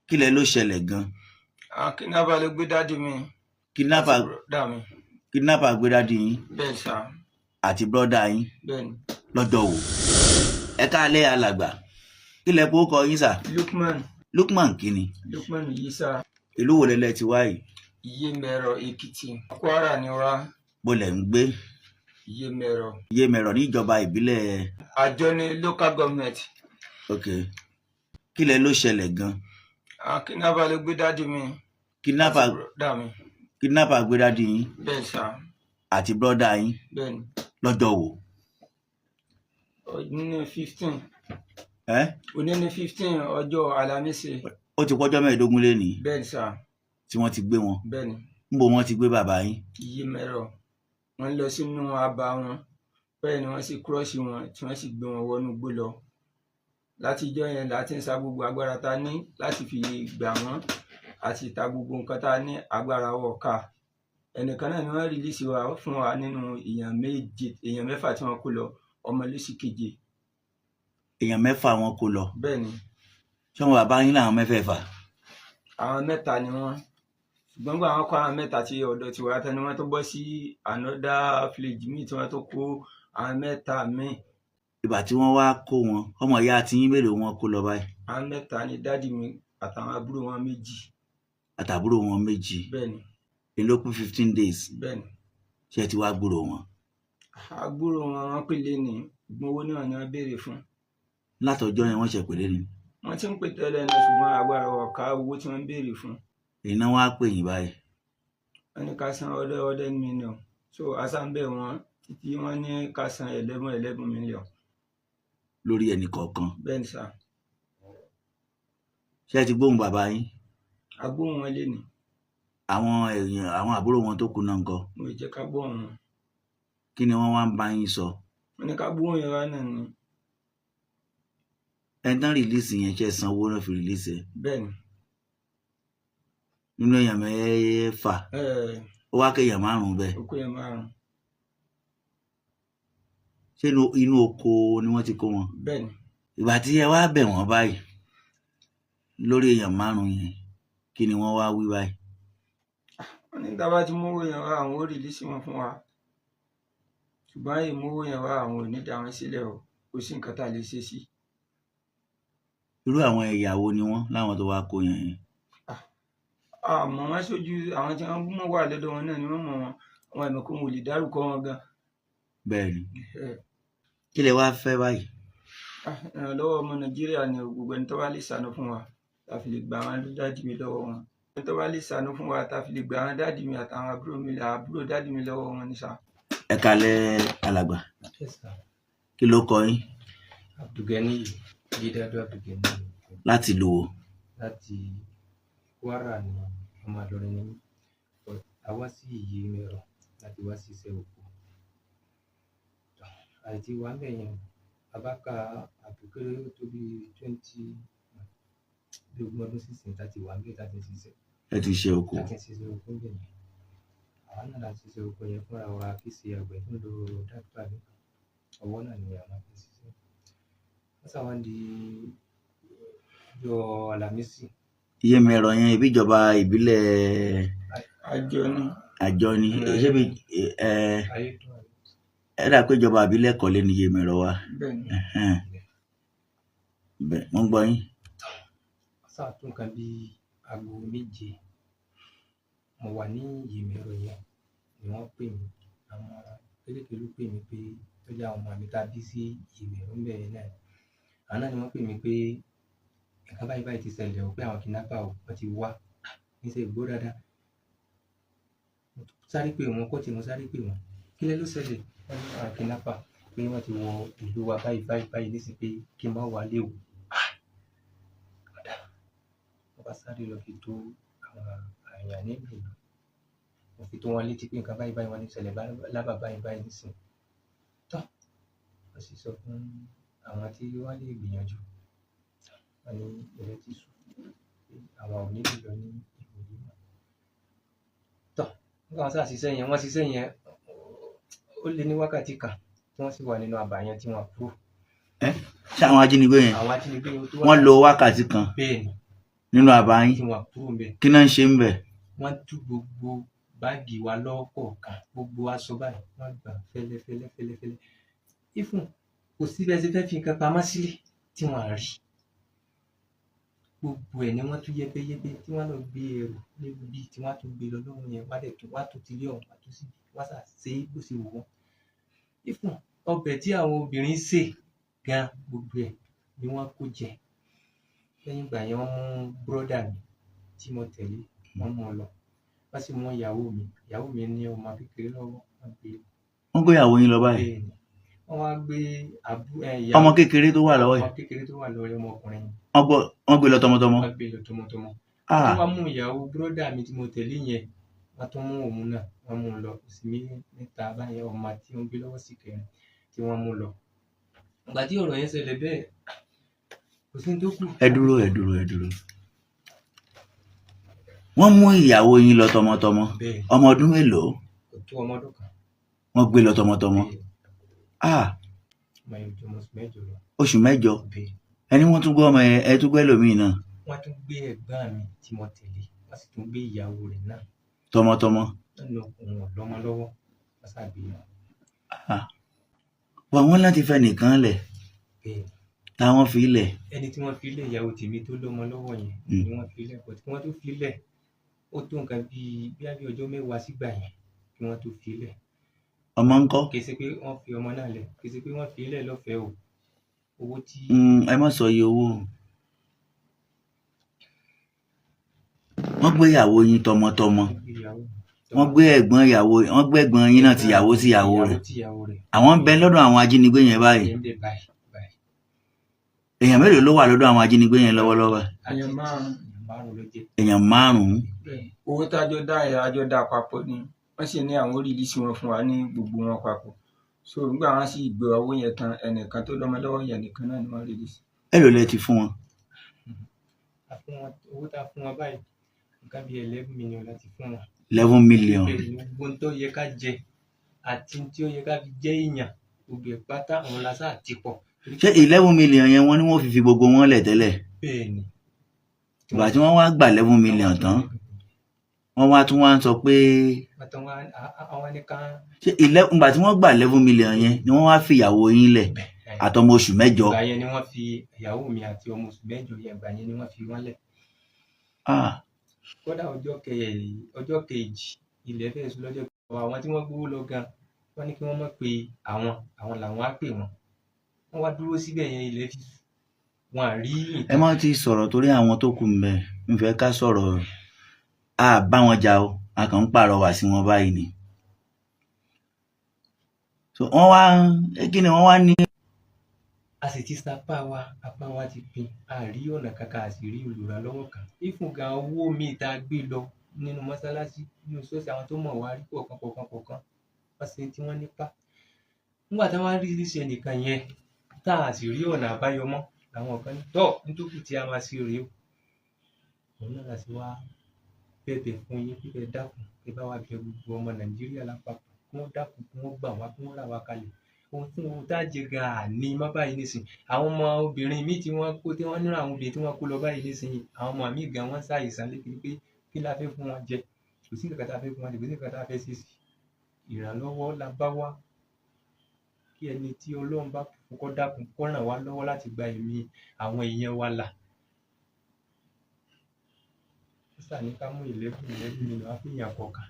Kí lẹ ló ṣẹlẹ̀ gan? Àwọn kidnapper ló gbé daddy mi Kidnapper? àti brother mi. Kidnapper gbé daddy yín? Bẹ́ẹ̀ sà. Àti brother yín? Bẹ́ẹ̀ ni. Lọ́jọ́ wo? Ẹ káalẹ́, alàgbà. Kí lẹ kó kọ yín sà? Lukman. Lukman kíni? Lukman Yisa. Ìlú wo lẹlẹ ti wá yìí? Iyemẹrọ, Èkìtì, Kwara ni wá. Bó lẹ̀ ń gbé? Iyemẹrọ. Yémẹrọ níjọba ìbílẹ̀? Àjọní local government. Ok, kí lẹ ló ṣẹlẹ̀ gan? Àwọn kidnapper ló gbé daddy mi Kidnapper? àti brother mi. Kidnapper gbé daddy yín? Bẹ́ẹ̀ sà. Àti brother yín? Bẹ́ẹ̀ ni. Lọ́jọ́ wo? Òní ní 15. Ẹ? Òní ní 15, ọjọ́ Àlàmísì. Ó ti pọ́jọ́ 15 lénìí? Bẹ́ẹ̀ sà. Tí wọ́n ti gbé wọn? Bẹ́ẹ̀ ni. Níbo wọ́n ti gbé bàbá yín? Iyemẹrọ. Wọ́n lọ sínú abà wọn, bẹ́ẹ̀ ni wọ́n sì crush wọn, tí wọ́n sì gbé wọn wọnú igbó lọ. Látijọ́ yẹn láti ń sa gbogbo agbára tá a ní láti fi gbà wọ́n, àti ìta gbogbo nǹkan tá a ní, agbára wọ̀ ká. Ẹnìkan náà ni wọ́n release wa fún wa nínú èèyàn méje, èèyàn mẹ́fà tí wọ́n kó lọ. Ọmọ ló sì keje. Èèyàn mẹ́fà wọn kó lọ? Bẹ́ẹ̀ ni. Ṣé wọn bàbá yín làwọn mẹ́fẹ̀ẹ̀fà? Àwọn mẹ́ta ni wọ́n, ṣùgbọ́n gbà wọ́n kó àwọn mẹ́ta tí ọ̀dọ̀ tiwa tán ni wọ́n tó bọ́ sí another village míì tí wọ́n tó kó àwọn mẹ́ta míì. Ìgbà tí wọ́n wá kó wọn, ọmọ ìyá àti yín mélòó wọn kó lọ báyìí? Àwọn mẹ́ta ni daddy mi àtàwọn àbúrò wọn méjì. Àtàbúrò wọn méjì? Bẹ́ẹ̀ ni. Èló kú 15 days? Bẹ́ẹ̀ ni. Ṣé ẹ ti wá gbúrò wọn? Àgbúrò wọn, wọ́n pè lé ní ìgbọ́n owó náà ni wọ́n béèrè fún. Látọjọ́ yẹn wọ́n ṣe pèlè ni? Wọ́n ti ń pè tẹ́lẹ̀ náà, ṣùgbọ́n agbára ọ̀ka owó tí wọ́n ń béèrè fún. Èyí náà wá pè yín báyìí? Wọ́n ní ká san 100 million, so asáńbẹ̀ wọn títí, wọ́n ní ká san 11 11 million. Lórí ẹnì kọ̀ọ̀kan? Bẹ́ẹ̀ ni sà. Ṣé ẹ ti gbóhùn bàbá yín? Agbóhùn wọn lé ní. Àwọn èèyàn, àwọn àbúrò wọn tó kù náà ńkọ́? Mo jẹ́ ká gbóhùn wọn. Kí ni wọ́n wá ń bá yín sọ? Wọ́n ní ká gbóhùn yẹn wá náà ni. Ẹni tán release yẹn, ṣe sanwó náà fi release ẹ? Bẹ́ẹ̀ ni. Nínú èèyàn mẹ́fà, ó wá kéèyàn márùn-ún bẹ́ẹ̀? Ó kó yẹn márùn. Ṣé inú oko ni wọ́n ti kó wọn? Bẹ́ẹ̀ ni. Ìgbà tí ẹ wá bẹ̀ wọ́n báyìí lórí èèyàn márùn-ún yẹn, kí ni wọ́n wá wí báyìí? Wọ́n ní tá a bá ti mówó yẹn wá, àwọn ò release wọn fún wa, ṣùgbọ́n àyè mówó yẹn wá, àwọn ò ní dá wọn sílẹ̀ o. Kò sí nǹkan tá a lè ṣe sí. Irú àwọn ẹ̀yà wo ni wọ́n láwọn tó wá kó yẹn yẹn? Àmọ́ wọ́n ṣojú àwọn tí wọ́n mú wà lọ́dọ̀ wọn náà ni wọ́n mọ̀ wọn. Àwọn ẹ̀mí kò wọ́n lè dárúkọ wọn gan. Bẹ́ẹ̀ ni. Kí lẹ wá fẹ́ báyìí? Ah, ìrànlọ́wọ́ ọmọ Nàìjíríà ni o. Gbogbo ẹni tó bá lè ṣàánú fún wa tá a fi lè gba àwọn daddy mi lọ́wọ́ wọn, ẹni tó bá lè ṣàánú fún wa tá a fi lè gba àwọn daddy mi àtàwọn àbúrò mi, àbúrò daddy mi lọ́wọ́ wọn ní sà. Ẹ kalẹ̀, alàgbà. Yes, sir. Kí ló kọ yín? Abdulgani Gidado Abdulgani. Láti lò ó? Láti Kwara ni, ọmọ Ìlọrin ni mí. But a wá sí Ìyèmẹrọ láti wá ṣiṣẹ́ oko. Àti wà ńbẹ̀ yẹn, a bá ka àbùkéré, ó tó bí 20, bí 20 ọdún sísìn tá ti wà ńbẹ̀ tá ti ń ṣiṣẹ́. Ẹ ti ṣe oko? Tá ti ń ṣiṣẹ́ oko ńbẹ̀ yẹn. Àwa náà la ṣiṣẹ́ oko yẹn fúnra wa, kì í ṣe àgbẹ̀ tó ń lo tractor àbí nǹkan. Ọwọ́ náà ni a máa fi ń ṣiṣẹ́. Wọ́n ṣà wá di ọjọ́ Àlàmísì. Iyemẹrọ yẹn, ibi ìjọba ìbílẹ̀? Àjọ ni. Àjọ ni. Ṣé bí ẹ Ayédùn àbí? Ẹ dà pé ìjọba ìbílẹ̀ kọ́lé ní Iyemẹrọ wa. Bẹ́ẹ̀ ni. Ẹ̀hẹ́n. Bẹ́ẹ̀, mo ń gbọ́ yín. Wọ́n ṣà tó nǹkan bí aago 7. Mo wà ní Ìyèmẹrọ yẹn ni wọ́n pè mí. Àwọn kéékèèké ló pè mí pé tó jẹ́ àwọn ọmọ mi tá bí sí Ìyèmẹrọ ńbẹ̀ yẹn náà. Àwọn náà ni wọ́n pè mí pé nǹkan báyìí báyìí ti ṣẹlẹ̀ o, pé àwọn kidnapper o, wọ́n ti wá. Ní ṣe gbọ́ dáadáa. Mo sáré pè wọ́n kọ́ tí mo sáré pè wọ́n. Kí lẹ ló ṣẹlẹ̀? Wọ́n ní àwọn kidnapper pé wọ́n ti wọ ìlú wa báyìí báyìí báyìí nísìnyí, pé kí n má wá lé o. Ah! Ọ̀dà. Mo bá sáré lọ fi tó àwọn èèyàn ní ìlú. Mo fi tó wọn létí pé nǹkan báyìí báyìí wọ́n ní ṣẹlẹ̀ lábà báyìí báyìí nísìnyí. Tọ́, wọ́n sì sọ fún àwọn tí wọ́n lè gbìyànjú. Wọ́n ní ilẹ̀ ti ṣú, pé àwọn ò ní lè lọ ní ìwòyí mọ́. Tọ́, nígbà wọ́n sá ṣiṣẹ́ yẹn, wọ́n ṣiṣẹ́ yẹn, ó lé ní wákàtí kan tí wọ́n sì wà nínú abà yẹn tí wọ́n kúrò. Ṣé àwọn ajínigbé yẹn? Àwọn ajínigbé yẹn tó Wọ́n lo wákàtí kan? Bẹ́ẹ̀ ni. Nínú àbá yín? Tí wọ́n kúrò ńbẹ̀. Kí náà ń ṣe ń bẹ̀? Wọ́n tú gbogbo báàgì wa lọ́kọ̀ọ̀kan, gbogbo aṣọ báyìí wọ́n gbà fẹ́lẹ́fẹ́lẹ́ fẹ́lẹ́fẹ́lẹ́. Ifun kò sí bẹ́ẹ̀ ṣe fẹ́ fi nǹkan pamọ́ sílé tí wọ́n á rí. Gbogbo ẹ̀ ni wọ́n tú yẹ́bẹ́yẹ́bẹ́, tí wọ́n lọ gbé ẹrù níbi tí wọ́n á tún gbé lọ lọ́hùn yẹn, wọ́n á dẹ̀ tún wọ́n á tún tilé ọ̀hún, wọ́n á tún síbi, wọ́n á ṣà ṣe é bó ṣe wù wọ́n. Ifun ọbẹ̀ tí àwọn obìnrin sè gan, gbogbo ẹ̀ ni wọ́n kó jẹ. Lẹ́yìn ìgbà yẹn, wọ́n mú bírọ́dà mi tí mo tẹ̀lé, wọ́n mú un lọ. Wọ́n sì mú ìyàwó mi. Ìyàwó mi ní ọmọ kékeré lọ́wọ́, wọ́n gbé e. Wọ́n gbé ìyàwó yín lọ báyìí? Bẹ́ẹ̀ ni. Wọ́n wá gbé Ọmọ ìyàwó kékeré tó wà lọ́wọ́ ọmọ yìí? Kékeré tó wà lọ́wọ́ ọmọkùnrin. Wọ́n gbé lọ tọmọtọmọ? Wọ́n gbé lọ tọmọtọmọ. Ah. Wọ́n wá mú ìyàwó bírọ́dà mi tí mo tẹ̀lé yẹn, wọ́n tún mú òun náà, wọ́n mú un lọ. Kò sí mẹ́ta báyẹn, ọmọ tí wọ́n gbé lọ́wọ́ sì kẹrin tí wọ́n mú lọ. Ìgbà tí ọ̀rọ̀ yẹn ṣẹlẹ̀ bẹ́ẹ̀, kò sí ní tó kù. Ẹ dúró, ẹ dúró, ẹ dúró. Wọ́n mú ìyàwó yín lọ tọmọtọmọ? Bẹ́ẹ̀. Ọmọ ọdún mélòó? Kò tó ọmọ ọdún kan. Wọ́n gbé lọ tọmọtọmọ? Bẹ́ẹ̀. Ah. Ọmọ yẹn ò ju ọmọ oṣù 8 lọ. Oṣù 8? Bẹ́ẹ̀. Ẹni wọ́n tún gbé ọmọ yẹn, ẹ tún gbé ẹlòmíì náà? Wọ́n tún gbé ẹ̀gbọ́n mi tí mo tẹ̀lé, wọ́n sì tún gbé ìyàwó rẹ̀ náà. Tọmọtọmọ? Lọ́nà òun ò lọ́mọ lọ́wọ́, wọ́n ṣàgbé wọn. Ah, wà wọ́n láti fẹ́ nìkan lẹ̀. Bẹ́ẹ̀. Táwọn fi lẹ̀? Ẹni tí wọ́n fi lẹ̀, ìyàwó tèmi tó lọ́mọ lọ́wọ́ yẹn ni wọ́n fi lẹ̀, but kí wọ́n tó fi lẹ̀, ó tó nǹkan bíi bí i ọjọ́ 10 sígbà yẹn kí wọ́n tó fi lẹ̀. Ọmọ ńkọ́? Kì í ṣe pé wọ́n fi ọmọ náà lẹ̀, kì í ṣe pé wọ́n fi lẹ̀ lọ́fẹ̀ẹ́ o. Owó tí Ẹ má sọ iye owó. Wọ́n gbé ìyàwó yín tọmọtọmọ? Wọ́n gbé ìyàwó Wọ́n gbé ẹ̀gbọ́n ìyàwó, wọ́n gbé ẹ̀gbọ́n yín náà tìyàwó síyàwó rẹ̀? Tìyàwó rẹ̀. Àwọn ń bẹ lọ́dọ̀ àwọn ajínigbé yẹn báyìí? Ń bẹ báyìí báyìí. Èèyàn mélòó ló wà lọ́dọ̀ àwọn ajínigbé yẹn lọ́wọ́lọ́wọ́? Èèyàn 5. Èèyàn 5 ló jẹ́. Èèyàn 5? Owó tájọ dá yẹn, àjọ dá papọ̀ ni. Wọ́n sì ní àwọn ó release wọn fún wa ní gbogbo wọn papọ̀. So nígbà wọn sì gbé owó yẹn tán, ẹnìkan tó lọ́mọ lọ́wọ́ yẹn nìkan náà ni wọ́n release. Èló lẹ ti fún wọn? A fún wọn, owó tá a fún wọn báyìí, nǹkan bíi 11 million láti fún wọn. 11 million? Bẹ́ẹ̀ ni. Gbogbo ohun tó yẹ ká jẹ àti tí ó yẹ ká fi jẹ́ èèyàn, gbogbo ẹ̀ pátá òun la sáà ti pọ̀. Ṣé 11 million yẹn wọ́n ní wọ́n fi fi gbogbo wọn lẹ̀ tẹ́lẹ̀? Bẹ́ẹ̀ ni. Ìgbà tí wọ́n wá gbà 11 million tán, wọ́n wá tún wá ń sọ pé Bàtà wọn àwọn ní ká ṣé ìgbà tí wọ́n gbà 11 million yẹn ni wọ́n wá fi ìyàwó yín lẹ̀ àtọmọ oṣù 8? Ìgbà yẹn ni wọ́n fi ìyàwó mi àti ọmọ oṣù 8 yẹn, ìgbà yẹn ni wọ́n fi wọ́n lẹ̀. Ah. Kódà ọjọ́ kejì ilẹ̀ fẹ́ẹ́ sùn lọ́jọ́ kẹwàá, àwọn tí wọ́n gbowó lọ gan, wọ́n ní kí wọ́n mọ̀ pé àwọn làwọn á pè wọ́n. Wọ́n wá dúró síbẹ̀ yẹn, ilẹ̀ fi sùn, wọn à rí. Ẹ má ti sọ̀rọ̀ torí àwọn tó kù ń bẹ̀ ń fẹ́ ká sọ̀rọ̀. A bá wọn jà o, a kàn ń pàrọwà sí wọn báyìí ni. So wọ́n wá, kí ni wọ́n wá ní? A sì ti sapá wa, apá wa ti pin, a rí ọ̀nà kankan, a sì rí olùrànlọ́wọ́ kan. Ìfún gan owó míì tá a gbé lọ nínú mọ́sálásí, nínú ṣọ́ọ̀ṣì, àwọn tó mọ̀ wá rí kọ̀ọ̀kan kọ̀ọ̀kan kọ̀ọ̀kan, wọ́n ṣe tí wọ́n nípa. Nígbà tí wọ́n rí iṣẹ́ nìkan yẹn tá a sì rí ọ̀nà àbáyọ mọ́, làwọn kan ní tọ́ nítòkù tí a máa ṣe rèé o. Òun náà la sì wá bẹ̀bẹ̀ fún yín pé ẹ dákun, ẹ bá wa bẹ̀ gbogbo ọmọ Nàìjíríà lápapọ̀ kí wọ́n dákun, kí wọ́n gbà wá, kí wọ́n rà wá kalẹ̀. Ohun tí ohun tá a jẹ gan àní má báyìí nísìn. Àwọn ọmọ obìnrin míì tí wọ́n kó, tí wọ́n nínú àwọn obìnrin tí wọ́n kó lọ báyìí nísìnyí, àwọn ọmọ míì gan wọ́n ṣàìsàn lékiri pé kí la fẹ́ fún wọn jẹ. Kò sí nǹkan tá a fẹ́ fún wọn jẹ, kò sí nǹkan tá a fẹ́ ṣe sí. Ìrànlọ́wọ́ la bá wá, kí ẹni tí Ọlọ́run bá fún kó dákun, kó ràn wá lọ́wọ́ láti gba ẹ̀mí àwọn èèyàn wa là. Ó ṣáà ní ká mú 11 11 million wá fún èèyàn kọ̀ọ̀kan.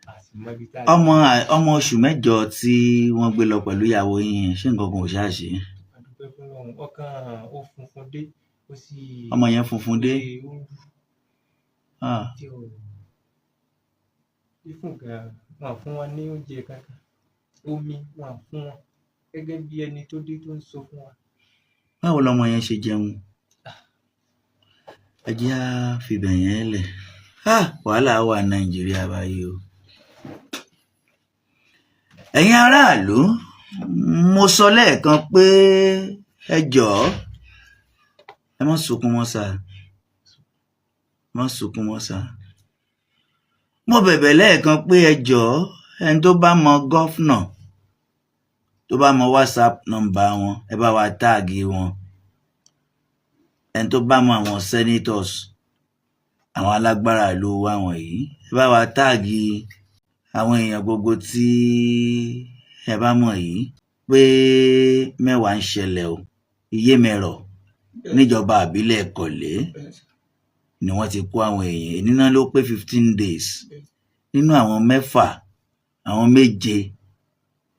A sì mọ ibi tá a Ọmọ oṣù 8 tí wọ́n gbé lọ pẹ̀lú ìyàwó yín yẹn, ṣé nǹkan kan ò ṣáà ṣe? A dúpẹ́ fún Ọlọ́run. Ọkàn ó funfun dé, ó sì Ọmọ yẹn funfun dé? Ó rú. Ah. Tí ò fífún gan, wọn fún wọn ní oúnjẹ kankan, omi wọn fún wọn, gẹ́gẹ́ bí ẹni tó dé tó ń sọ fún wa. Báwo lọmọ yẹn ṣe jẹun? Ẹ jẹ́ á fibẹ̀ yẹn lẹ̀. Ah, wàhálà wà Nàìjíríà báyìí o. Ẹ̀yin aráàlú, mo sọ lẹ́ẹ̀kan pé ẹ jọ̀ọ́, ẹ má sunkún mọ́ sà, má sunkún mọ́ sà. Mo bẹ̀bẹ̀ lẹ́ẹ̀kan pé ẹ jọ̀ọ́, ẹni tó bá mọ governor, tó bá mọ WhatsApp nọ́mbà wọn, ẹ bá wa tag wọn. Ẹni tó bá mọ àwọn senators, àwọn alágbára ìlú wa wọ̀nyí, ẹ bá wa tag àwọn èèyàn gbogbo tí ẹ bá mọ̀ yìí pé mẹ́wàá ń ṣẹlẹ̀ o. Iyémẹrọ níjọba ìbílẹ̀ Kọ̀lé Bẹ́ẹ̀ sà. ni wọ́n ti kó àwọn èèyàn. Èní náà ló pé 15 days. Nínú àwọn mẹ́fà, àwọn méje,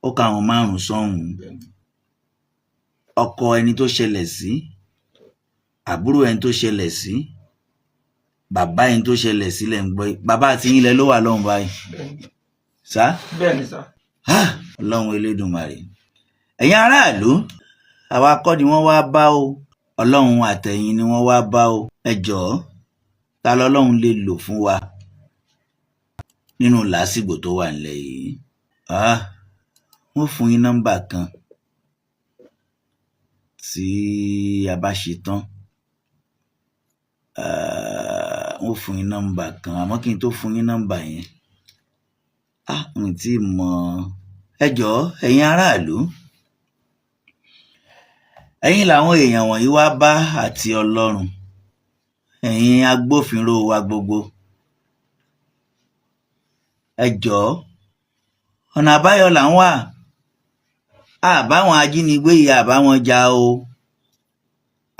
ó ka àwọn márùn-ún sọ́hùn-ún. Bẹ́ẹ̀ni. Ọkọ ẹni tó ṣẹlẹ̀ sí, àbúrò ẹni tó ṣẹlẹ̀ sí, bàbá ẹni tó ṣẹlẹ̀ sí lẹ̀ ń gbọ́ yìí. Bàbá àti yín lẹ ló wà lọ́hùn báyìí? Bẹ́ẹ̀ni. Sá? Bẹ́ẹ̀ni sà. Ah, Ọlọ́run Elédùmarè! Ẹ̀yin aráàlú, àwa kọ́ ni wọ́n wá bá o, Ọlọ́run àtẹ̀yìn ni wọ́n wá bá o. Ẹ jọ̀ọ́, ta lọ́lọ́run lè lò fún wa nínú làásìgbò tó wà nílẹ̀ yìí? Ah, wọ́n fún yín nọ́mbà kan tí a bá ṣe tán. Ah, wọ́n fún yín nọ́mbà kan, àmọ́ kí n tó fún yín nọ́mbà yẹn, ah, n tí mọ̀. Ẹ jọ̀ọ́, ẹ̀yin aráàlú, ẹ̀yin làwọn èèyàn wọ̀nyí wá bá àti Ọlọ́run. Ẹ̀yin agbófinró wa gbogbo, ẹ jọ̀ọ́, ọ̀nà àbáyọ là ń wà. Àbáwọn ajínigbé yìí, àbáwọn jà o,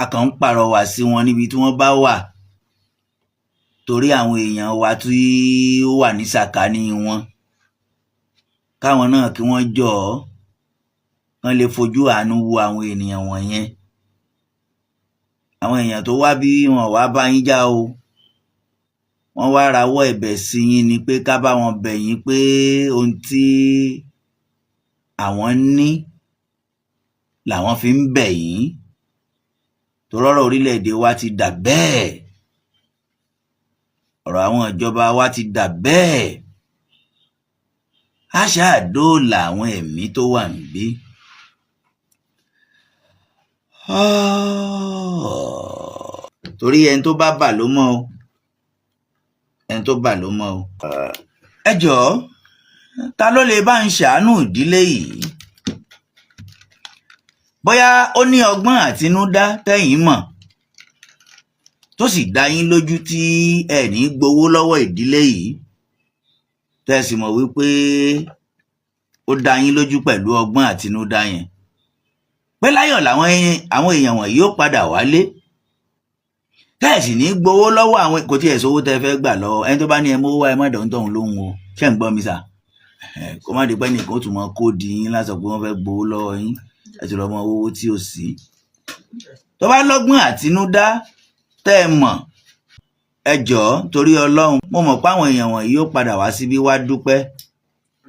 a kàn ń pàrọwà sí wọn níbi tí wọ́n bá wà, torí àwọn èèyàn wa tí ó wà ní sàkání wọn, káwọn náà kí wọ́n jọ̀ọ́, kán lè fojú àánú wo àwọn ènìyàn wọ̀nyẹn. Àwọn èèyàn tó wá bí, wọn wá bá yín jà o, wọ́n wá rawọ́ ẹ̀bẹ̀ sí yín ni pé ká bá wọn bẹ̀ yín pé ohun tí àwọn ní làwọn fi ń bẹ̀ yín, torọ́rọ̀ orílẹ̀-èdè wa ti dà bẹ́ẹ̀, ọ̀rọ̀ àwọn ìjọba wa ti dà bẹ́ẹ̀. Á ṣáà dóòlà àwọn ẹ̀mí tó wà níbí. Torí ẹni tó bá bà ló mọ̀ o, ẹni tó bà ló mọ̀ o. Ẹ jọ̀ọ́, ta ló lè bá ń ṣàánú ìdílé yìí? Bóyá ó ní ọgbọ́n àtinúdá tẹ́yìn mọ̀ tó sì dá yín lójú tí ẹ ní gbowó lọ́wọ́ ìdílé yìí, tẹ́ ẹ sì mọ̀ wípé ó dá yín lójú pẹ̀lú ọgbọ́n àtinúdá yẹn pé láyọ̀ làwọn àwọn èèyàn wọ̀nyí ó padà wálé, tẹ́ ẹ sì ní gbowó lọ́wọ́ àwọn. Kò tí ẹ̀ sówó tẹ́ ẹ fẹ́ gbà lọ́wọ́ ẹni tó bá ní ẹ mówó wá, ẹ má dọ̀ ń tọ̀hún lóhùn o. Ṣé ń gbọ́ mi sà? Kó má di pé nìkan ó tún mọ kó di yín lásọ pé wọ́n fẹ́ gbowó lọ́wọ́ yín, ẹ ti lọ mọ owó tí ò sí. Tó bá lọ́gbọ́n àtinúdá tẹ́ ẹ mọ̀, ẹ jọ̀ọ́, torí Ọlọ́run, mo mọ̀ pé àwọn èèyàn wọ̀nyí yóò padà wá síbí wá dúpẹ́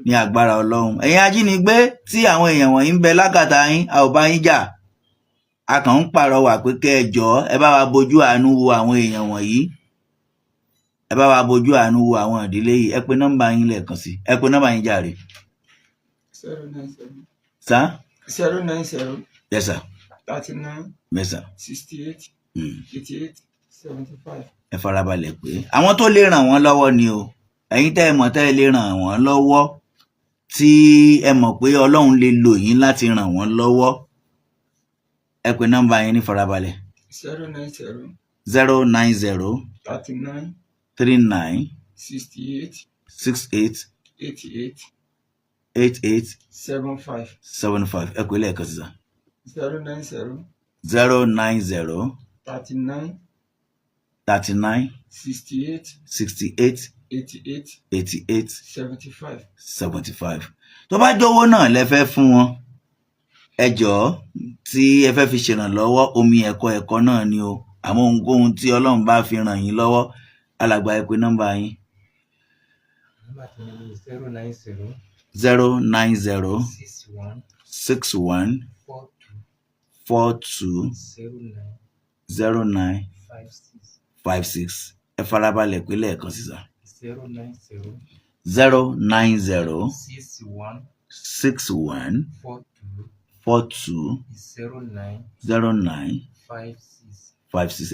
ní agbára Ọlọ́run. Ẹ̀yin ajínigbé tí àwọn èèyàn wọ̀nyí ń bẹ lákàtà yín, a ò bá yín jà, a kàn ń pàrọwà pé kẹ́ ẹ jọ̀ọ́, ẹ bá wa bójú àánú wo àwọn èèyàn wọ̀nyí, ẹ bá wa bójú àánú wo àwọn ìdílé yìí. Ẹ pe nọ́mbà yín lẹ́ẹ̀kan sí, ẹ pe nọ́mbà yín jàre. 090. Sá? 090. Yes sir. 39. Yes sir. 68. 88 75. Ẹ farabalẹ̀ pé àwọn tó lè ràn wọ́n lọ́wọ́ ni o. Ẹ̀yin tẹ́ ẹ mọ̀, tẹ́ ẹ lè ràn wọ́n lọ́wọ́, tí ẹ mọ̀ pé Ọlọ́run lè lò yín láti ràn wọ́n lọ́wọ́, ẹ pe nọ́mbà yín ní farabalẹ̀. 090. 090. 39. 39. 68. 68. 88. 88. 75. 75. Ẹ pè lẹ́ẹ̀kan sí sà. 090. 090. 39. 39. 68. 68. 88. 88. 75. 75. Tó bá jówó náà lẹ fẹ́ fún wọn, ẹ jọ̀ọ́, tí ẹ fẹ́ fi ṣèrànlọ́wọ́, omi ẹ̀kọ́ ẹ̀kọ́ náà ni o. Àmọ́ ohunkóhun tí Ọlọ́run bá fi ràn yín lọ́wọ́, alàgbà, ẹ pè nọ́mbà yín. Nọ́mbà tèmi ni 090. 090. 61. 61. 42. 42. 09. 09. 56. 56. Ẹ farabalẹ̀ pé lẹ́ẹ̀kan sí sà. 090. 090. 61. 61. 42. 42. 09. 09. 56. 56.